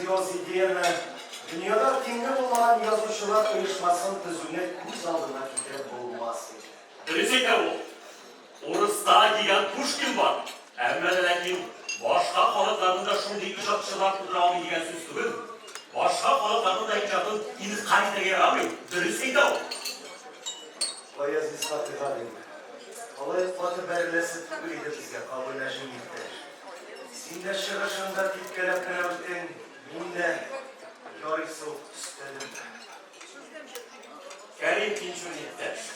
грандиоз идеяне, дөньяда тиңе булмаган язучылар оешмасын төзүне күз алдына китереп булмас иде. Дөрес әйтә ул. Урыста гигант Пушкин бар, әмма дә ләкин башка халыкларның да шундый иҗатчылар тудыра алмый дигән сүз түгел. Башка халыкларның да иҗатын инкарь итәргә ярамый, дөрес әйтә ул. Гаяз Исхакый галим, алай каты бәреләсе түгел иде безгә, Кабул Нәҗми иптәш. Син дә чыгышыңда типкәләп кенә үттең, мин дә ярыйсы ук өстәдем. Кәрим Тинчурин иптәш,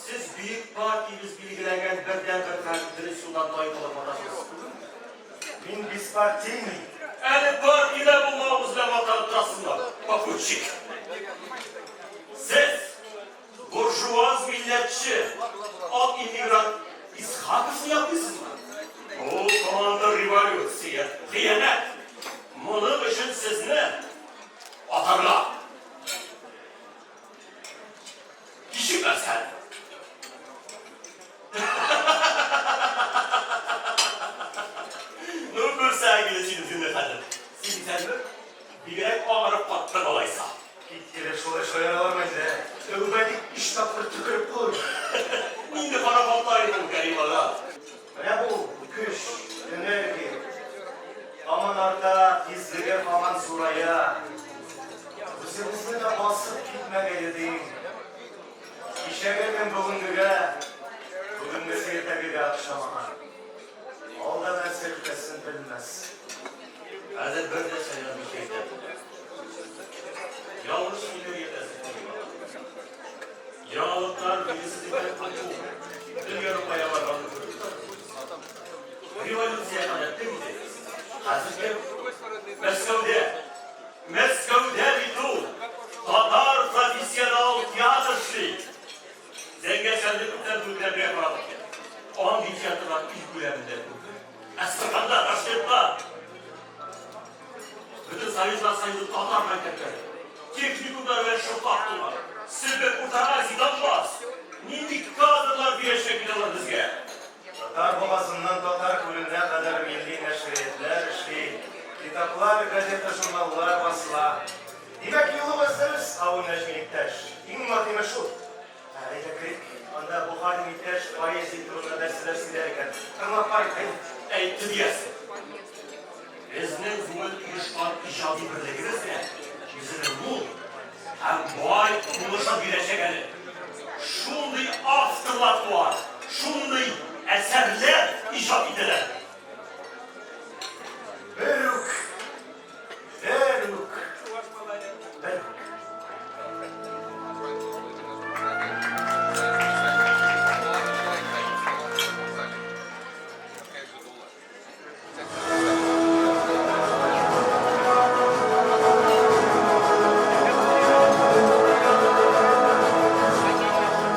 сез бөек партиябез билгеләгән бердәнбер һәм дөрес юлдан тайпылып маташасыз түгелме? Мин беспартийный. Әле партиядә булмавыгыз белән мактанып торасызмы, попутчик? Сез, буржуаз милләтче, ак иммигрант Исхаковны яклыйсызмы? Бу контрреволюция, хыянәт! Моның өчен сезне атарга! Кичекмәстән! Ну, күрсәң инде син үзеңне хәзер. Син исәнме? Бигрәк агарып каттың алайса. Кит килеп шулай шаяралармы инде? Тәүбә дип өч тапкыр төкереп куй. Нинди кара балта инде ул, Кәрим ага? Менә бу көч, энергия. Һаман арта, тизлеге һаман зурая. Үзебезне дә басып китмәгәе дим. Кичәге көн бүгенгегә, бүгенгесе иртәгегә охшамаган. Алда нәрсә көтәсен белмәссең. Хәзер бер нәрсә язмыйча әйтәм. Ялгыш фикер йөртәсез, Кәрим ага. Яңалыклар билгесез икән уку, дөньяның кая барганын күреп торасыз. Революция кадәр кем иде? Хәзер кем? Мәскәүдә! Мәскәүдә бит ул! Татар профессионал театр эшли! Зәңгәр шәлне күптән түгел карадык. Андый театрлар ил күләмендә күп. Әстерханда, Ташкентта Бөтен Союзлар Союзы татар мәктәпләре, техникумнар белән шыплап тулган. Себер, Урта Азия, Донбасс. Нинди кадрлар бирәчәк бит алар безгә? Татар бугазыннан татар күленә кадәр милли нәшриятләр эшли, китаплар, газета-журналлар басыла. Димәк, юлыбыз дөрес, Кавун Нәҗми иптәш. Иң мөһиме шул. Ә, әйдә керик, анда Бухарин иптәш поэзия турында нәрсәләр сөйләр икән. Тыңлап карыйк, әйдә. Әйтте диярсең. Безнең бүген оешкан иҗади берлегебез дә үзенең мул һәм бай уңышын бирәчәк әле. Шундый авторлар туар, шундый әсәрләр иҗат ителер. Бер үк Бер үк. Бер үк.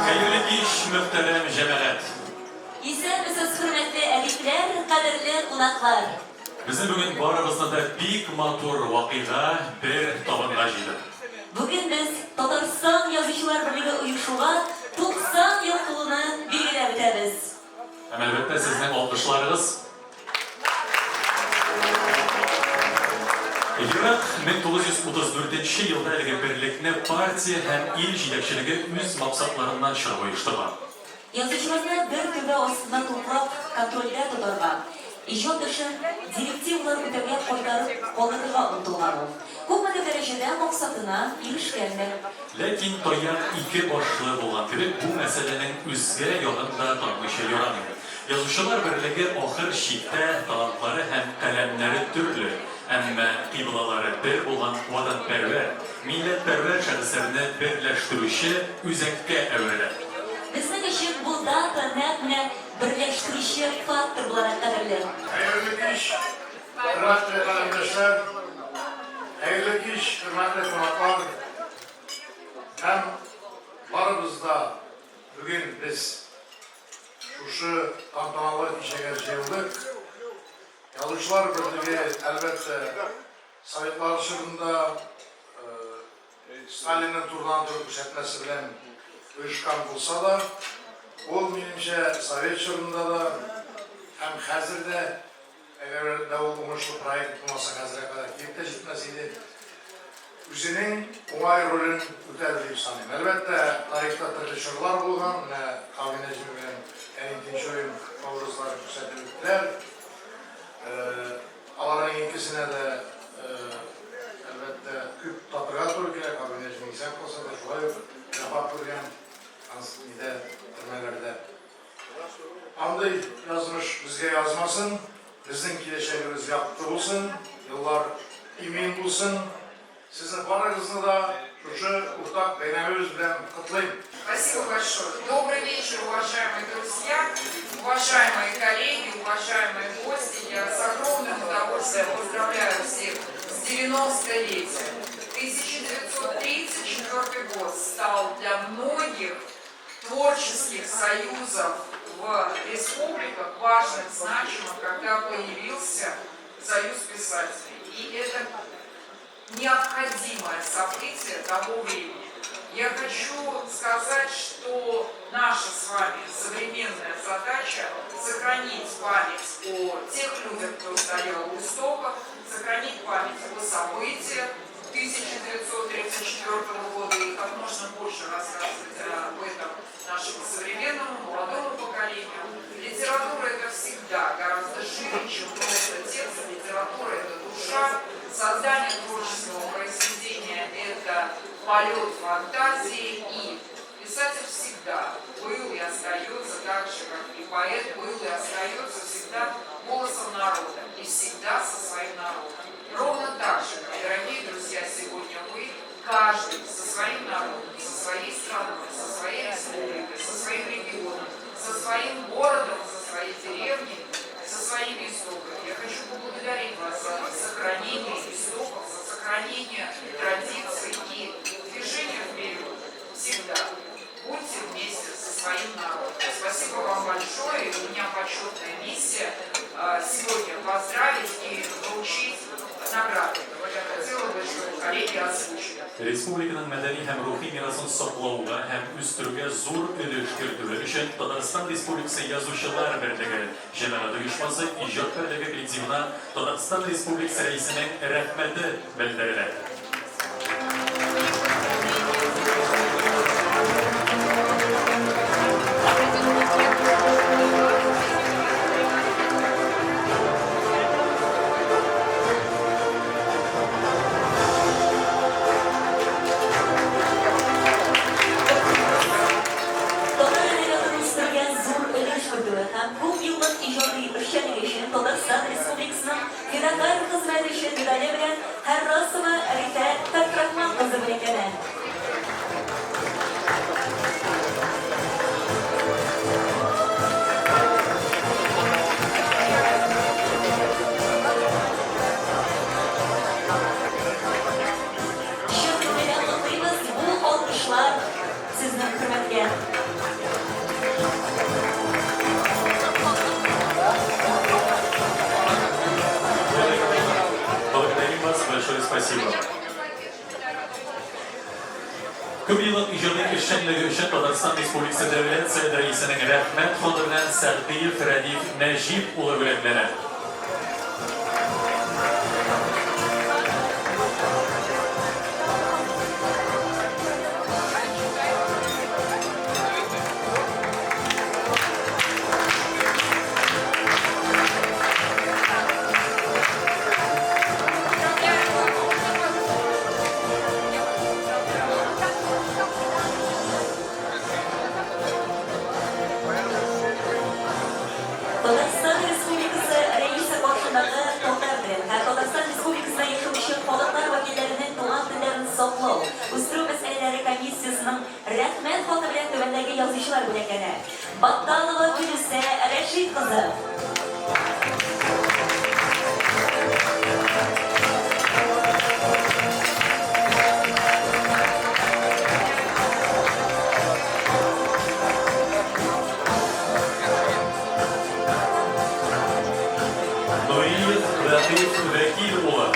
Хәерле кич, мөхтәрәм җәмәгать! Исәнмесез, хөрмәтле әдипләр, кадерле кунаклар! Безне бүген барыбызны да бик матур вакыйга бер табынга җыйды. Бүген без Татарстан Язучылар берлеге оешуга 90 ел тулуны билгеләп үтәбез. Һәм, әлбәттә, сезнең алкышларыгыз. Ерак 1934 нче елда әлеге берлекне партия һәм ил җитәкчелеге үз максатларыннан чыгып оештырган. Язучыларны бер түбә астына туплап, контрольдә тотарга, иҗат эшен директивалар үтәүгә кайтарып калдырырга омтылган ул. Күпмедер дәрәҗәдә максатына ирешкән дә. Ләкин таяк ике башлы булган кебек, бу мәсьәләнең үзгә ягын да танымыйча ярамый. Язучылар берлеге ахыр чиктә талантлары һәм каләмнәре төрле, әмма кыйблалары бер булган ватанпәрвәр, Милләтпәрвәр шәхесләрне берләштерүче үзәккә әверелә. Безнең өчен бу дата нәкъ менә берләштерүче фактор буларак кадерле. Хәерле кич, хөрмәтле каләмдәшләр! Хәерле кич, хөрмәтле кунаклар! Һәм барыбыз да бүген без шушы тантаналы кичәгә җыелдык. Язучылар берлеге, әлбәттә, Советлар чорында Сталинның турыдан-туры күрсәтмәсе белән оешкан булса да, ул, минемчә, совет чорында да һәм хәзер дә Әгәр дә ул уңышлы проект булмаса, хәзергә кадәр килеп тә җитмәс иде. Үзенең уңай ролен үтәде дип саныйм. Әлбәттә, тарихта төрле чорлар булган. Менә Кави Нәҗми белән Кәрим Тинчурин образларын күрсәтеп үттеләр. Аларның икесенә дә, әлбәттә, күп татырга туры килә. Кави Нәҗми исән калса да, шулай ук җәфа күргән, нидә, төрмәләрдә. Андый язмыш безгә язмасын, безнең киләчәгебез якты булсын, еллар имин булсын. Сезне барыгызны да шушы уртак бәйрәмебез белән котлыйм. Спасибо большое. Добрый вечер, уважаемые друзья, уважаемые коллеги, уважаемые гости. Я с огромным удовольствием поздравляю всех с 90-летием. 1934 год стал для многих творческих союзов в республиках важным, значимым, когда появился Союз писателей. И это необходимое событие того времени. Я хочу сказать, что наша с вами современная задача сохранить память о тех людях, кто стоял у истоков, сохранить память о событиях 1934 года и как можно больше рассказывать об этом нашему современному молодому поколению. Литература это всегда гораздо шире, чем просто текст. Литература это душа. Создание творческого произведения это полет фантазии. И писатель всегда был и остается так же, как и поэт был и остается всегда голосом народа и всегда со своим народом. Ровно так же, как, дорогие друзья, сегодня вы, каждый со своим народом, со своей страной, со своей республикой, со своим регионом, со своим городом, со своей деревней, со своими истоками. Я хочу поблагодарить вас за сохранение истоков, за сохранение традиций и движение вперед всегда. Будьте вместе со своим народом. Спасибо вам большое. И у меня почетная миссия сегодня поздравить и вручить награды. Я хотела бы, чтобы коллеги озвучили. Республиканың мәдәни һәм рухи мирасын саклауга һәм үстерүгә зур өлеш кертүе өчен Татарстан Республикасы Язучылар берлеге җәмәгать оешмасы иҗат берлеге коллективына Татарстан Республикасы Рәисенең Рәхмәте белдерелә. Татар әдәбиятын үстергән зур өлеш кертүе һәм күп еллык иҗади эшчәнлеге өчен Татарстан Республикасының Фидакарь хезмәт өчен медале белән Харрасова Рифә Фәтхрахман кызы бүләкләнә. Чын күңелдән котлыйбыз, бу алкышлар сезнең хөрмәткә. Благодарим вас, большое спасибо. Күпьеллык иҗади эшчәнлеге өчен Татарстан Республикасы Дәүләт Советы Рәисенең Рәхмәт хаты белән Сәгъдиев Рәдиф Нәҗип улы бүләкләнә. Татарстан Республикасы Рәисе каршындагы татар телен һәм Татарстан Республикасында яшәүче халыклар вәкилләренең туган телләрен саклау, үстерү мәсьәләләре комиссиясенең Рәхмәт хаты белән түбәндәге язучылар бүләкләнә, Батталова Гөлүсә Рәшит кызы. Нуриев Рәфыйк Вәкил улы.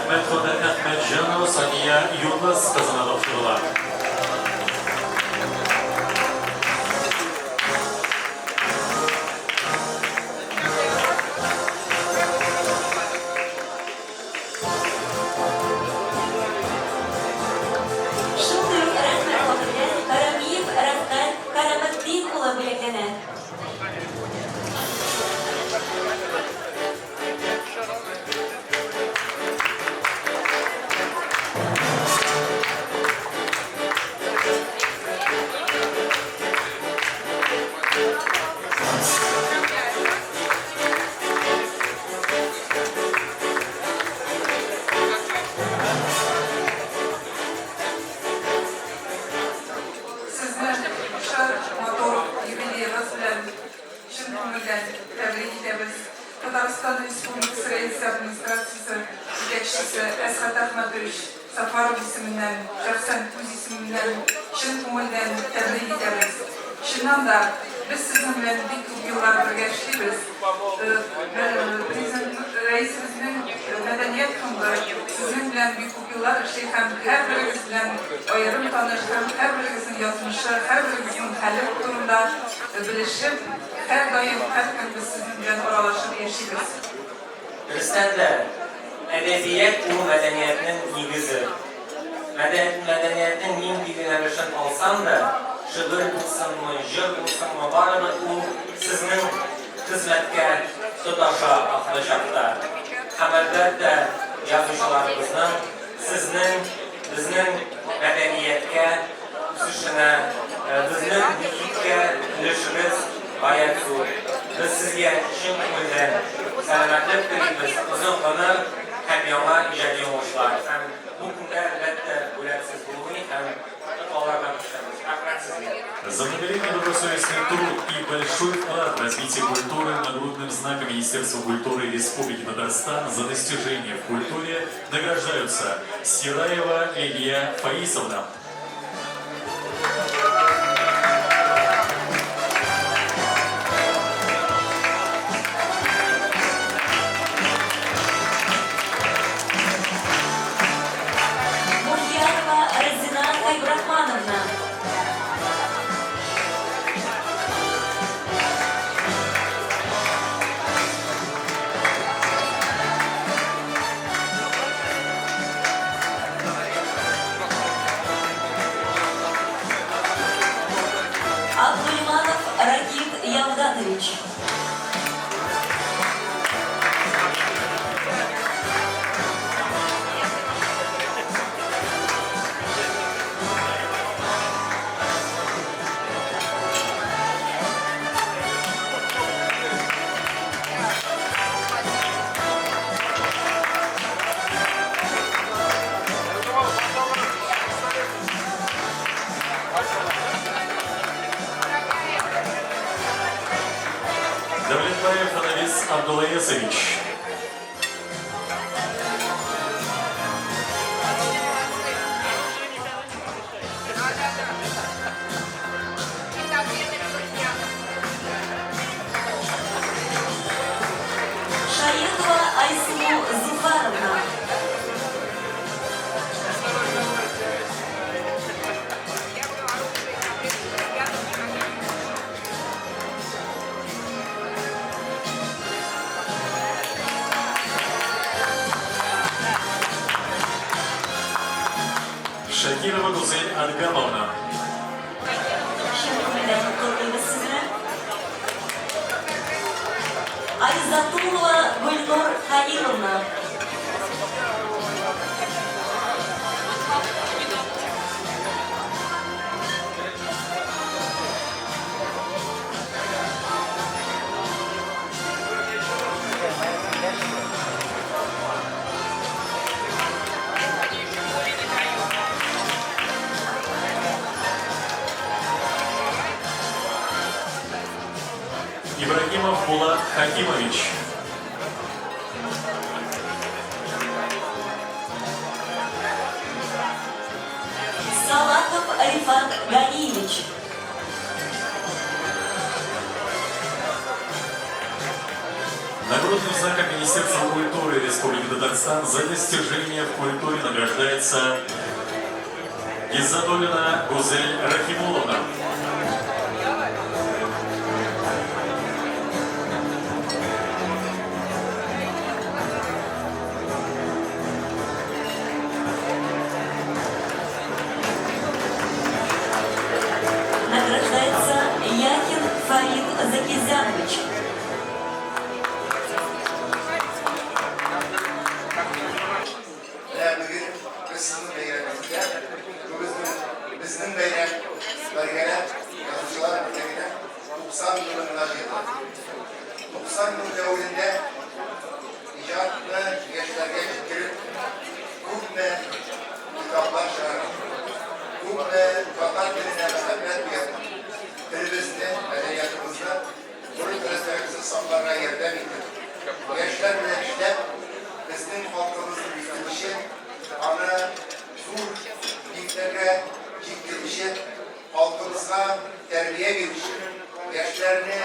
Рәхмәт хаты Әхмәтҗанова Сания Юныс кызына тапшырыла. Шундый ук рәхмәт хаты белән Карамиев Рәфкать Караметдин улы бүләкләнә. Сезне шушы матур юбилеегыз белән чын күңелдән тәбрик итәбез. Татарстан Республикасы Рәисе Администрациясе җитәкчесе Әсгать Әхмәтович Сафаров исеменнән, шәхсән үз исемемнән чын күңелдән тәбрик итәбез. Чыннан да, без сезнең белән бик күп еллар бергә эшлибез. Президент Рәисебезнең мәдәният фонды сезнең белән бик күп еллар эшли һәм һәрберегез белән аерым таныш һәм һәрберегезнең язмышы, һәрберегезнең хәле турында белешеп, һәрдаим, һәркөн без сезнең белән аралашып яшибез. Дөрестән дә, әдәбият ул мәдәниятнең нигезе. Мәдәниятнең нинди юнәлешен алсаң да, шигырь булсынмы, җыр булсынмы, барыбер ул сезнең хезмәткә тоташа ахыры чакта. Һәм, әлбәттә, язучыларыбызның, сезнең, безнең мәдәнияткә үсешенә, безнең мохиткә өлешегез гаять зур. Без сезгә чын күңелдән сәламәтлек телибез, озын гомер һәм яңа иҗади уңышлар. Һәм бу көндә, әлбәттә, бүләксез булмый һәм котлауларга күчәбез. Рәхмәт сезгә. За многолетний добросовестный труд и большой вклад в развитие культуры нагрудным знаком Министерства культуры Республики Татарстан за достижения в культуре награждаются Сираева Лилия Фаисовна. Мухьярова Розина Хәйбрахмановна. Абдульманов Ракит Явдатович. Давлетбаев Фанавис Абдулаесович. Шаехова Айсылу Зуфаровна. Шакирова Гузель Адгамовна. Чын күңелдән котлыйбыз сезне. Айзатуллова Гөлнур Халиловна. Ибрагимов Булат Хакимович. Салахов Рифат Ганиевич. Нагрудный Нагрудным знаком Министерства культуры Республики Татарстан за достижения в культуре награждается Гиззатуллина Гузель Рахимулловна. Награждается Яхин Фарид Закизянович. Менә бүген без сезнең бәйрәмегездә, бу безнең безнең бәйрәм, бергәләп Язучылар берлегенә 90 еллыгына җыелдык. 90 ел дәверендә иҗатны яшьләргә җиткереп, күпме китаплар чыгардык, күпме татар теленә мәхәббәт уяттык, телебезне, мәдәниятыбызны, гореф-гадәтләребезне сакларга ярдәм иттек. Яшьләр белән эшләп, безнең халкыбызны үстерүче, аны зур биекләргә җиткерүче, халкыбызга тәрбия бирүче, яшьләрне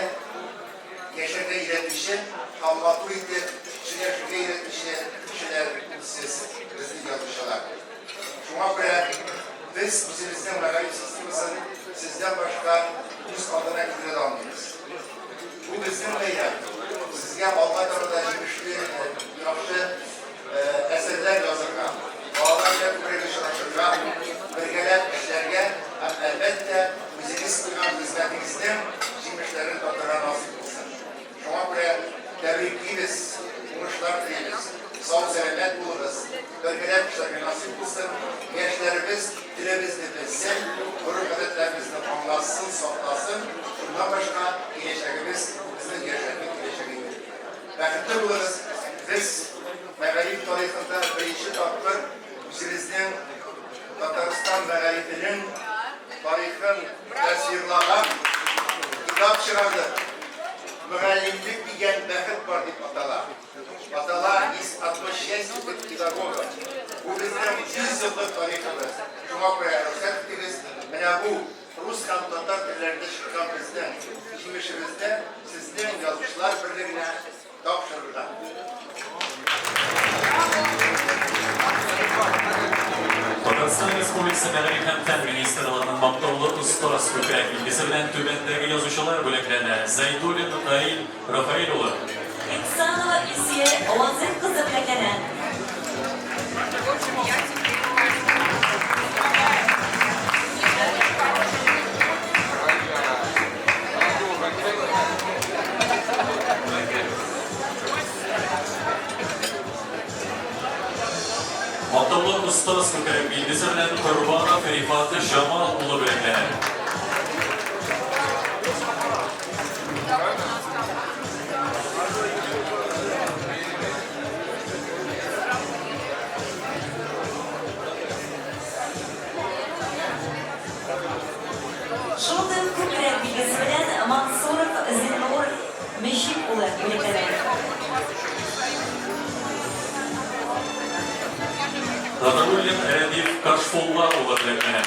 яшәргә өйрәтүче һәм матур итеп сөйләшергә өйрәтүче кешеләр сез, безнең язучылар. Шуңа күрә без үзебезнең мәгариф системасын сездән башка күз алдына китерә дә алмыйбыз. Бу безнең бәйрәм. Сезгә алга таба да җимешле, яхшы әсәрләр язырга, балалар белән күбрәк очрашырга, бергәләп эшләргә һәм, әлбәттә, үзегез куйган хезмәтегезнең җимешләрен татырга насыйп булсын. Шуңа күрә тәбриклибез, уңышлар телибез. Сау-сәламәт булыгыз, бергәләп эшләргә насыйп булсын, яшьләребез телебезне белсен, гореф-гадәтләребезне аңласын, сакласын, шуннан башка киләчәгебез, безнең яшьләрнең киләчәге юк. Бәхетле булыгыз! Без мәгариф тарихында беренче тапкыр үзебезнең Татарстан мәгарифенең тарихын тасвирлаган китап чыгардык. Мөгаллимлек дигән бәхет бар дип атала. Атала Есть одно счастье быть педагогом. Бу безнең 100 еллык тарихыбыз. Шуңа күрә рөхсәт итегез, менә бу рус һәм татар телләрендә чыккан безнең җимешебезне сезнең Язучылар берлегенә тапшырырга. Татарстан Республикасы Мәгариф һәм фән министрлыгының мактаулы остаз күкрәк билгесе белән түбәндәге язучылар бүләкләнә, Зәйдуллин Наил Рафаэль улы. Ихсанова Илсөя Вазыйх кызы бүләкләнә. Мактаулы остаз күкрәк билгесе белән Корбанов Рифат Җамал улы бүләкләнә. Шундый ук күкрәк билгесе белән Мансуров Зиннур Мөҗип улы бүләкләнә. Гатауллин Рәдиф Кашфулла улы бүләкләнә.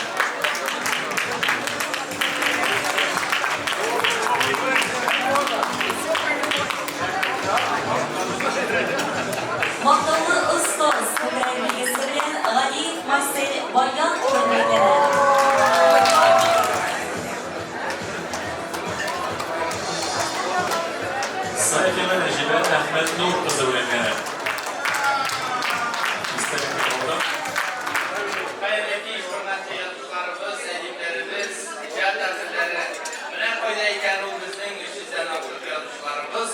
Мактаулы остаз күкрәк билгесе белән Галиев Марсель Баян улы бүләкләнә. Сафина Нәҗибә Әхмәтнур кызы бүләкләнә. Истәлекле балта. Хәерле кич, хөрмәтле язучыларыбыз, әдипләребез, иҗат әһелләре. Менә кайда икән ул безнең 300 дән артык язучыларыбыз.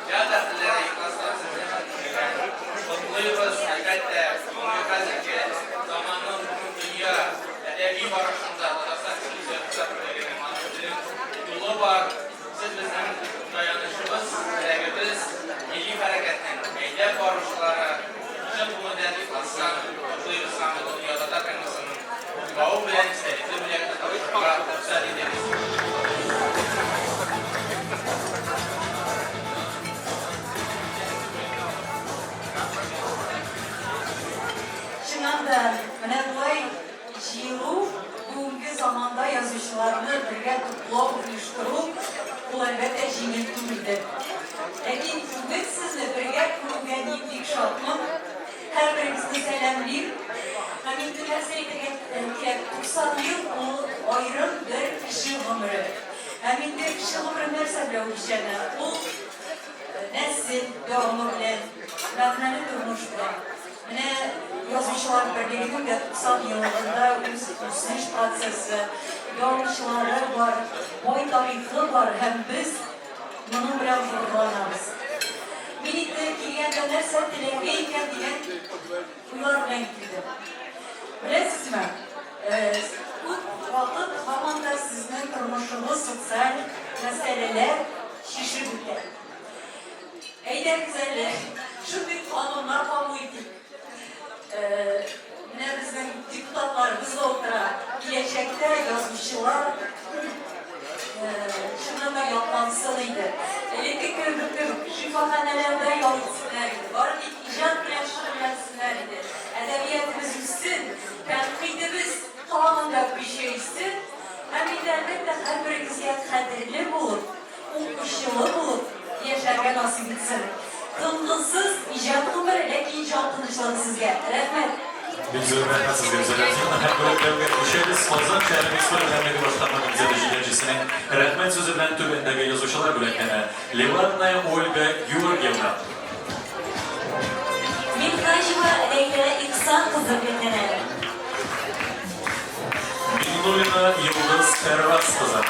Иҗат әһелләре ихластан сезне чын күңелдән котлыйбыз. Әлбәттә, бүгенге хәзерге заманның гомумдөнья әдәби барышында Татарстан Республикасы Язучылар берлегенең аның үзенең юлы бар. Сез безнең таянычыбыз, терәгебез, милли хәрәкәтнең әйдәп баручылары. Чын күңелдән ихластан котлыйбыз һәм Бөтендөнья татар конгрессының котлавы белән истәлекле бүләкне тапшырырга рөхсәт итегез. Чыннан да, менә болай җыелу, бүгенге заманда язучыларны бергә туплау, оештыру, ул, әлбәттә, җиңел түгелдер. Ләкин бүген сезне бергә күрүгә мин бик шатмын. Һәрберегезне сәламлим. Һәм инде нәрсә әйтергә кирәк, 90 ел ул аерым бер кеше гомере. Һәм инде кеше гомере нәрсә белән үлчәнә? Ул нәсел дәвамы белән, мәгънәле тормыш белән. Менә Язучылар берлегенең дә 90 еллыгында үз үсеш процессы, дәвамчылары бар, бай тарихы бар һәм без моның белән горурланабыз. Мин инде килгәндә нәрсә теләргә икән дигән уйлар белән килдем. Беләсезме, күп вакыт һаман да сезнең тормышыгыз социаль мәсьәләләр чишеп үтә. Әйдәгез әле, шундый кануннар кабул итик. Менә безнең депутатларыбыз да утыра. Киләчәктә язучылар чыннан да яклансын иде. Элекке кебек шифаханәләрдә ял итсеннәр иде. Бары тик иҗат белән шөгыльләнсеннәр иде. Әдәбиятыбыз үссен, тәнкыйтебез тагын да көчәйсен. Һәм инде, әлбәттә, һәрберегезгә кадерле булып, Укучылы булып яшәргә насыйп итсен. Тынгысыз иҗат гомере, ләкин җан тынычлыгы сезгә. Рәхмәт! Бик зур рәхмәт сезгә, Гүзәл Рәмзиевна. Һәм бүләкләүгә күчәбез. Казан шәһәре муниципаль берәмлеге башкарма комитеты җитәкчесенең рәхмәт сүзе белән түбәндәге язучылар бүләкләнә, Левадная Ольга Георгиевна. Минһаҗева Ләйлә Ихсан кызы бүләкләнә. Миңнуллина Йолдыз Фәррас кызы.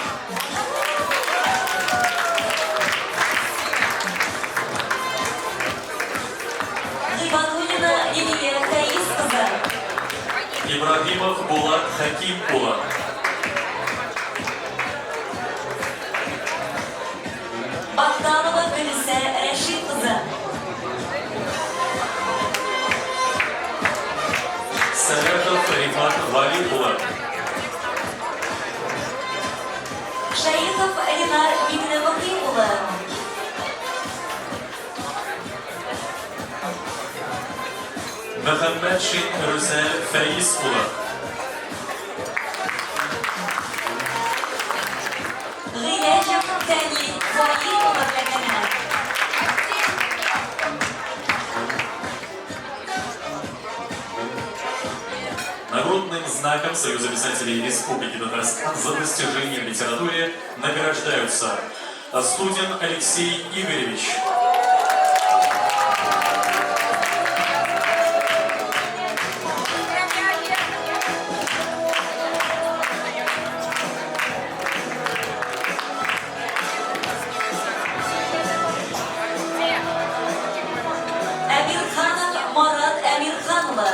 Гыйбадуллина Лилия Фәиз кызы. Ибраһимов Булат Хәким улы. Богданова Гөлүсә Рәшит кызы. Сәләхов Рифат Вали улы. Шәехов Ленар Миңнемөхи улы. Мөхәммәтшин Рүзәл Фәиз улы. Гыйләҗев Фәнил Фаил улы бүләкләнә. Нагрудным знаком Союза писателей Республики Татарстан за достижения в литературе награждаются Студин Алексей Игоревич. Әмирханов Марат Әмирхан улы.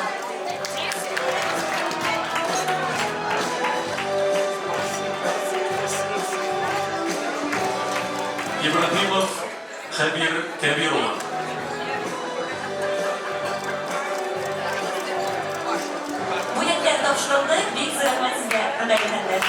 Ибраһимов Хәбир Кәбир улы. Бүләкләр тапшырылды. Бик зур рәхмәт сезгә, Рөдәл әфәнде.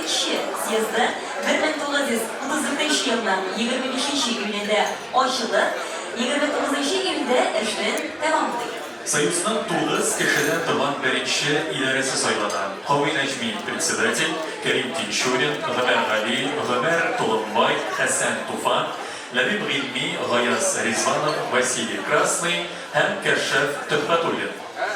Беренче съезды 1934 елның 25 июнендә ачылып, 29 июльдә эшен тәмамлый. Союзның тугыз кешедән торган беренче идарәсе сайлана, Кави Нәҗми, председатель, Кәрим Тинчурин, Гомәр Гали, Гомәр Толымбай, Хәсән Туфан, Ләбиб Гыйльми, Гаяз Ризванов, Василий Красный һәм Кәшшаф Төхфәтуллин.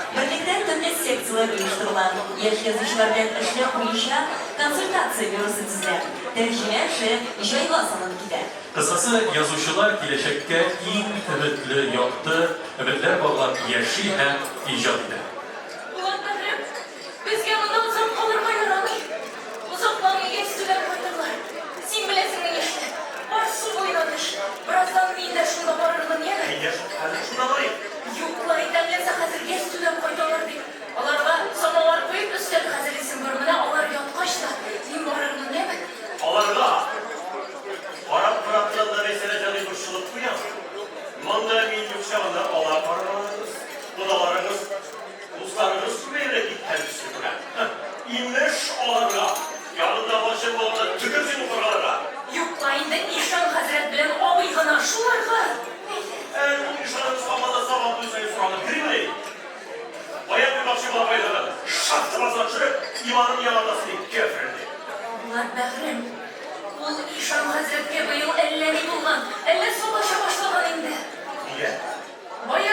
Берлектә төрле секцияләр оештырыла, яшь язучылар белән эшләү буенча консультация бюросы төзелә, тәрҗемә эше җайга салынып китә. Кыскасы, язучылар киләчәккә иң өметле, якты өметләр баглап яши һәм иҗат итә. Булат бәгърем, безгә монда озак калырга ярамый. Озакламый ястүдән кайтырлар. Син беләсеңме нишлә, бар су буена төш. Бераздан мин дә шунда барырмын, яме? Әйдә шул, хәзер шунда барыйк. Юк ла, әйтәм ләса, хәзер ястүдән кайталар дип. Аларга самавар куеп, өстәл хәзерлисең бер. Менә алар яткач та, мин барырмын, яме? Аларга карап тора торам да Рәйсәнә җаный борчылып куям. Монда мин юк чагында алар карарыгыз, кодаларыгыз, дусларыгыз күбәебрәк киткән төсле күрәм. Имеш, аларга, янында бачың булганда төкер син ул каргаларга! Юк ла инде, ишан хәзрәт белән абый гына шуларга! Әйдә. Әле ул ишаныгыз һаман да Сабан туе саен соранып йөримени? Бая куймакчы була байлыгын, шахта базына төшереп, иманын яңартасы ди, кяфер ди. Булат бәгърем, ул ишан хәзрәткә быел әллә ни булган, әллә саташа башлаган инде. Нигә? Бая.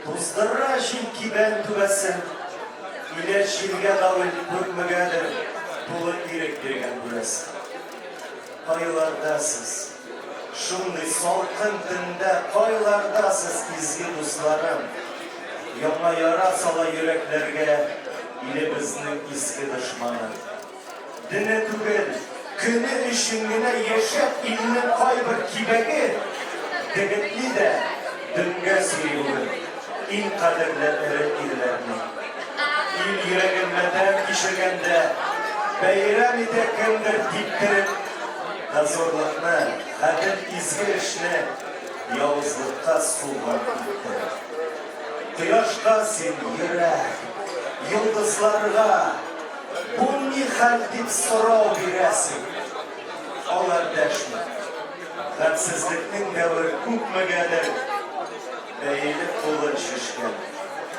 Туздыра җил кибән түбәсен. Илә җилгә давыл күпмегәдер Тулы ирек биргән күрәсең. Кайларда сез? Шундый салкын төндә Кайларда сез, изге дусларым? Яңа яра сала йөрәкләргә Илебезнең иске дошманы. Дене түгел, көне өчен генә яшәп илнең кайбер кибәге дегетли дә дөнгә сөйри бүген иң кадерле эре ирләрне. Ил йөрәген матәм кичергәндә бәйрәм итә кемдер типтереп дозорлыкны, гадел изге эшне явызлыкка суган иттереп. Кояшка син йөрәк, йолдызларга Бу ни хәл дип сорау бирәсең. Алар дәшми. Гамьсезлекнең дәвер күпмегәдер бәйле кулын чишкән,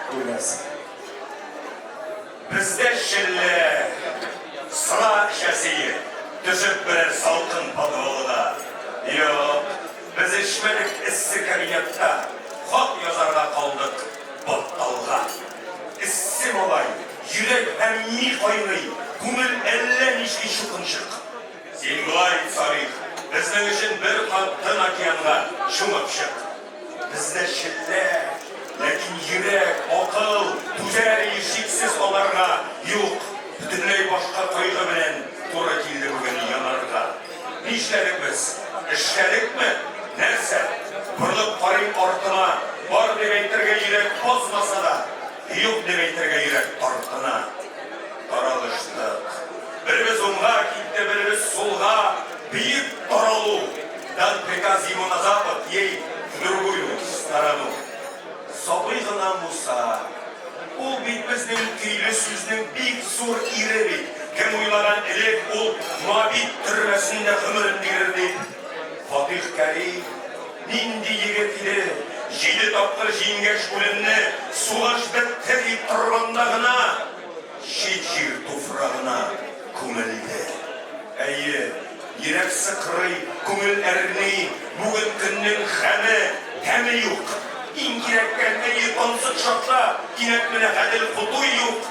күрәсең. Бездә челлә, сыра эчәсее, төшеп берәр салкын подвалга. Юк, без эчмәдек эссе кабинетта, хат язарга калдык батталга. Эссе, малай, йөрәк һәм ми кайный, күңел әллә нишли чукынчык. Син болай ит, Салих, безнең өчен бер кат Тын океанга чумып чык. Бездә челлә, ләкин йөрәк, акыл түзәр ие шиксез аларга. Юк, бөтенләй башка кайгы белән туры килде бүген янарга. Нишләдек без? Эшләдекме? Нәрсә? Борылып карыйм артыма, бар дип әйтергә йөрәк базмаса да, юк дип әйтергә йөрәк тартына. Таралыштык. Беребез уңга китте, беребез сулга. Бөек таралу! Дан приказ ему на запад, ей в другую сторону. Сабый гына Муса. Ул бит безнең көйле сүзнең бик зур ире бит. Кем уйлаган элек ул Моабит төрмәсендә гомерен бирер дип. Фатих Кәрим нинди егет иде. Җиде тапкыр җиңгәч үлемне, сугыш бетте дип торганда гына чит җир туфрагына күмелде. Әйе, йөрәк сыкрый, күңел әрни, бүген көннең гаме, тәме юк. Иң кирәккән, әйе, тансык чакта кинәт менә Гадел Кутуй юк.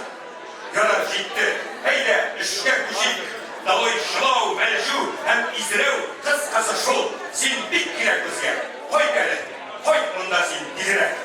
Ярар, җитте. Әйдә, эшкә күчик. Долой җылау, мәлҗү һәм изрәү, кыскасы шул, син бик кирәк безгә. Кайт әле, кайт монда син тизрәк.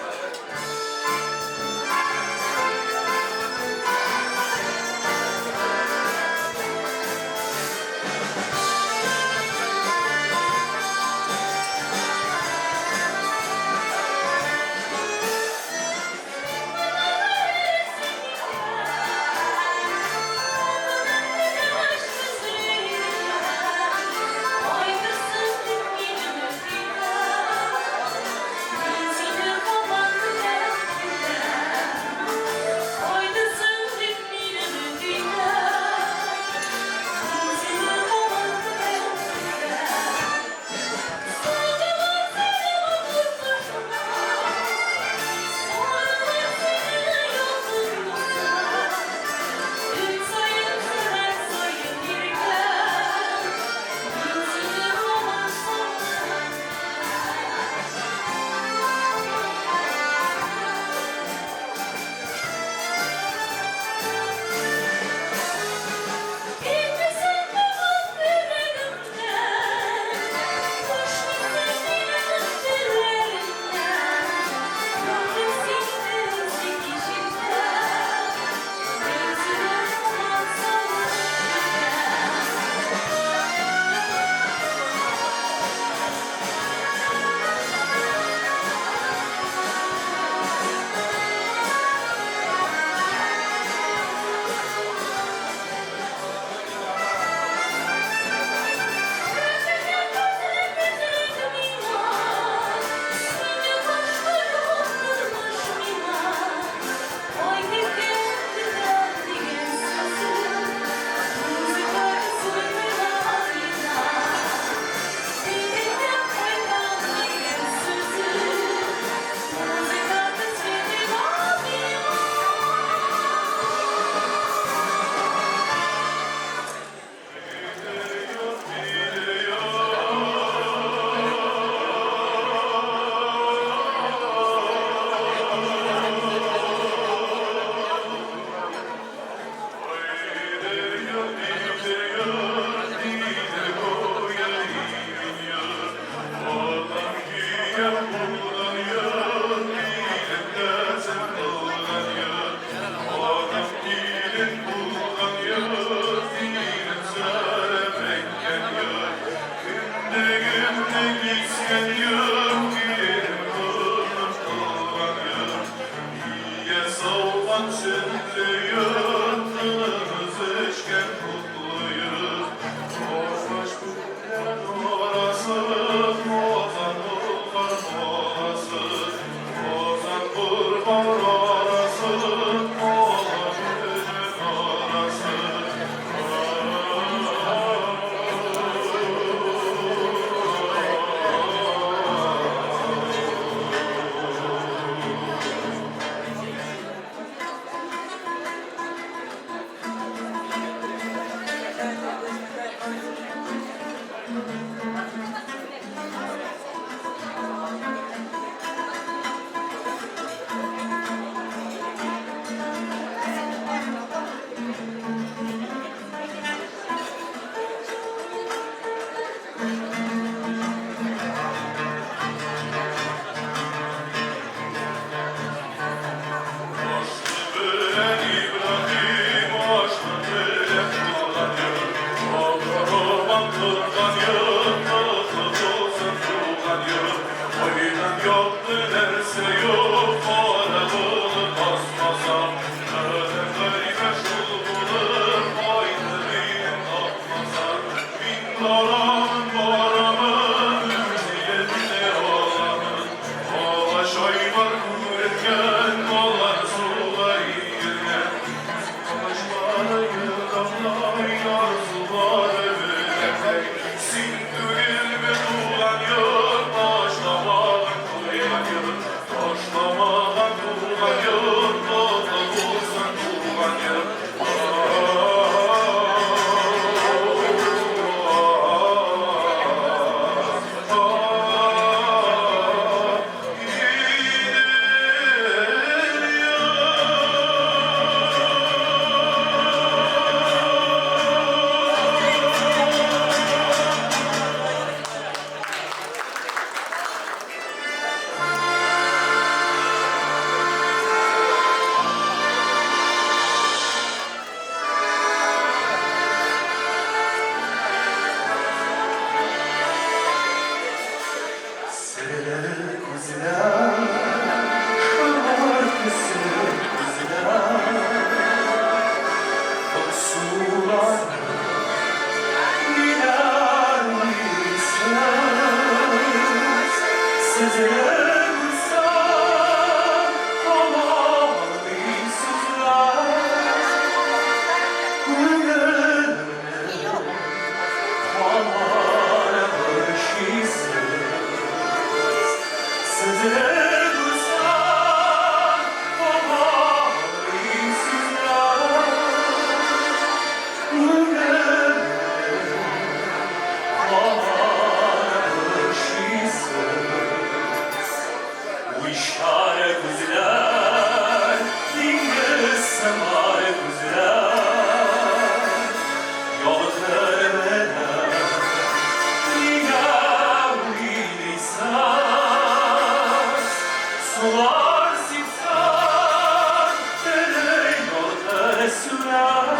сурәт,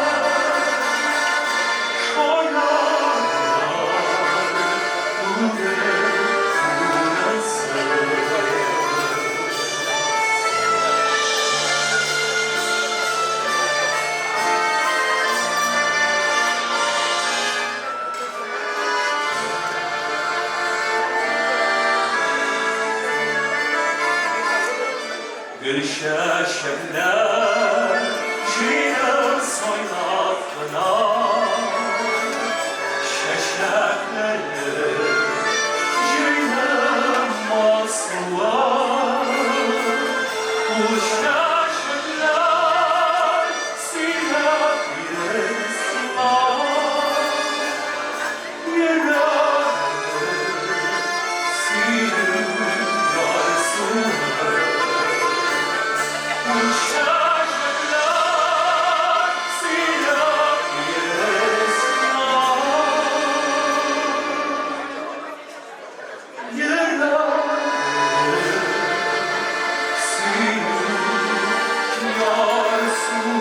шаярулар түгел монысы. Гөлчәчәкләр җыйдым сайлап кына, Чәчәкләрне җыйдым моңсулап. Ул чәчәкләр сөйләп бирер сиңа, Йөрәгемнең сөю ярсуын. Ул чәчәкләр сөйләп бирер сиңа, Йөрәгемнең сөю ярсуын.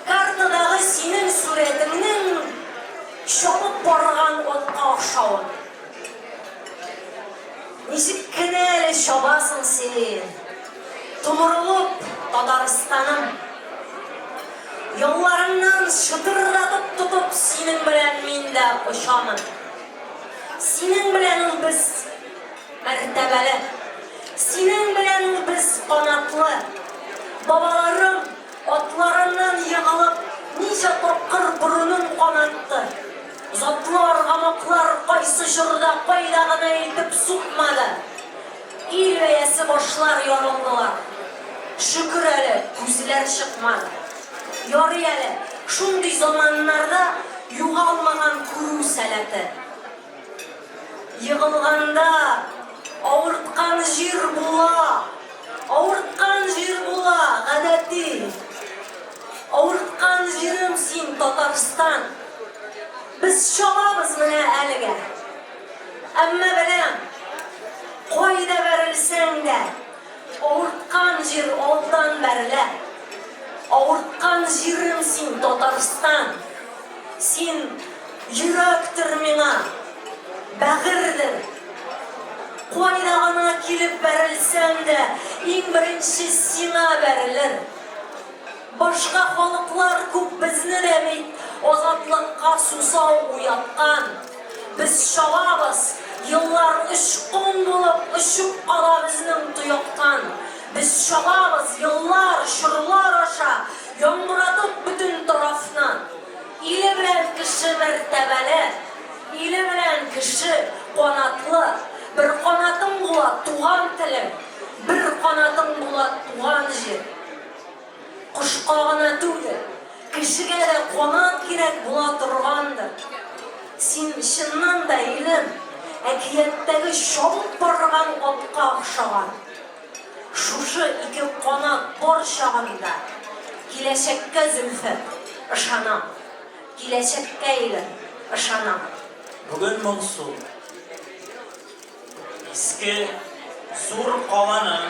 Картадагы синең сурәтеңнең чабып барган атка охшавын. Ничек кенә әле чабасың син, томырылып, Татарстаным. Ялларыңнан шытырдатып тотып синең белән мин дә очамын. Синең белән ул без мәртәбәле. Синең белән ул без канатлы. Бабаларым атларыннан егылып ничә тапкыр борынын канатты. Затлы аргамаклар кайсы чорда кайда гына илтеп сукмады. Ил бәясе башлар ярылдылар. Шөкер әле, күзләр чыкмады. Ярый әле, шундый заманнарда югалмаган күрү сәләте. Егылганда авырткан җир була, авырткан җир була, гадәти. Авырткан җирем син, Татарстан. Без чабабыз менә әлегә. Әмма беләм, кайда бәрелсәң дә, авырткан җир алдан бәрелә. Авырткан җирем син, Татарстан. Син йөрәктер миңа, бәгырьдер. Кайда гына килеп бәрелсәм дә, иң беренче сиңа бәрелер. Башка халыклар күк безне дә бит азатлыкка сусау уяткан. Без чабабыз, еллар очкын булып очып кала безнең тояктан. Без чабабыз, еллар, чорлар аша, яңгыратып бөтен тарафны. Иле белән кеше мәртәбәле, иле белән кеше канатлы. Бер канатың була туган телең, бер канатың була туган җир. Кошка гына түгел, кешегә дә канат кирәк була торгандыр. Син чыннан да, илем, әкияттәге чабып барган атка охшаган. Шушы ике канат бар чагында, киләчәккә, Зөлфәт, ышанам. Киләчәккә, илем, ышанам. Бүген моңсу. Иске зур каланың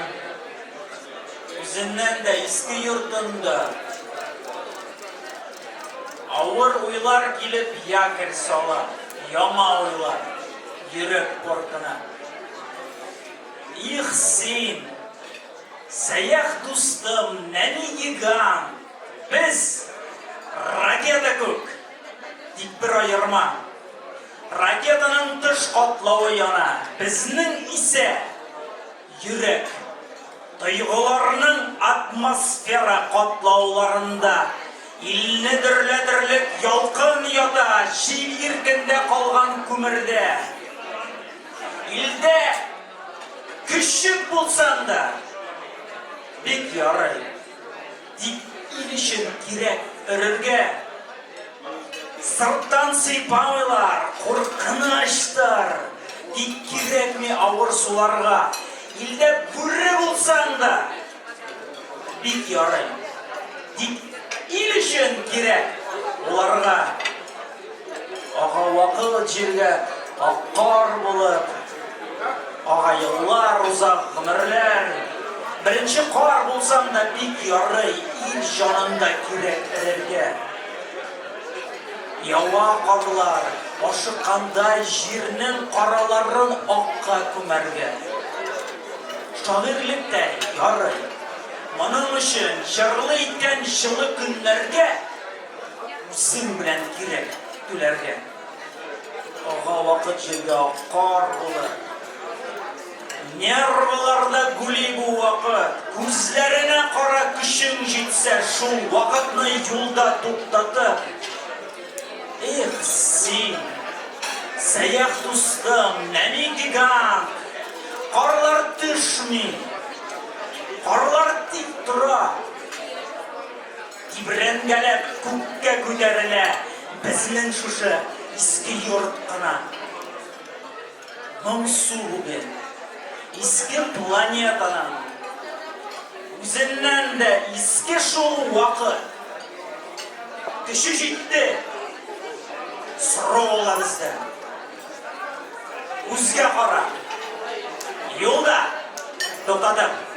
үзеннән дә иске йортында авыр уйлар килеп якорь сала, яңа уйлар йөрәк портына. Их син, сәях дустым, нәни гигант, без ракета күк, тик бер аерма. Ракетаның тыш катлавы яна, безнең исә йөрәк, тойгыларның атмосфера катлауларында илне дөрләтерлек ялкын ята, җил иркендә калган күмердә. Илдә көчек булсаң да, бик ярый. Тик ил өчен кирәк өрергә. Сырттан сыйпамыйлар, куркынычтыр. Тик кирәкми авыр суларга. Илдә бүре булсаң да, бик ярый. Тик ил өчен кирәк. Уларга ага вакыт җиргә ак кар булып, ага еллар, уза гомерләр. Беренче кар булсаң да бик ярый, ил җанында кирәк эрергә. Ява карлар, ашыккандай җирнең караларын акка күмәргә. Шагыйрьлек тә ярый. Моның өчен җырлы иткән җылы көннәргә үзең белән кирәк түләргә. Ага вакыт җиргә ак кар булыр. Нервыларда гүли бу вакыт. Күзләренә кара көчең җитсә, шул вакытны юлда туктатып. Эх, син, сәях дустым, нәни гигант! Карлар төшми, карлар тик тора. Тибрәнгәләп күккә күтәрелә безнең шушы иске йорт кына. Моңсу бүген. Иске планетаның үзеннән дә иске шул вакыт. Көче җитте. Сорау ала бездән. Күзгә кара. Юлда туктатып.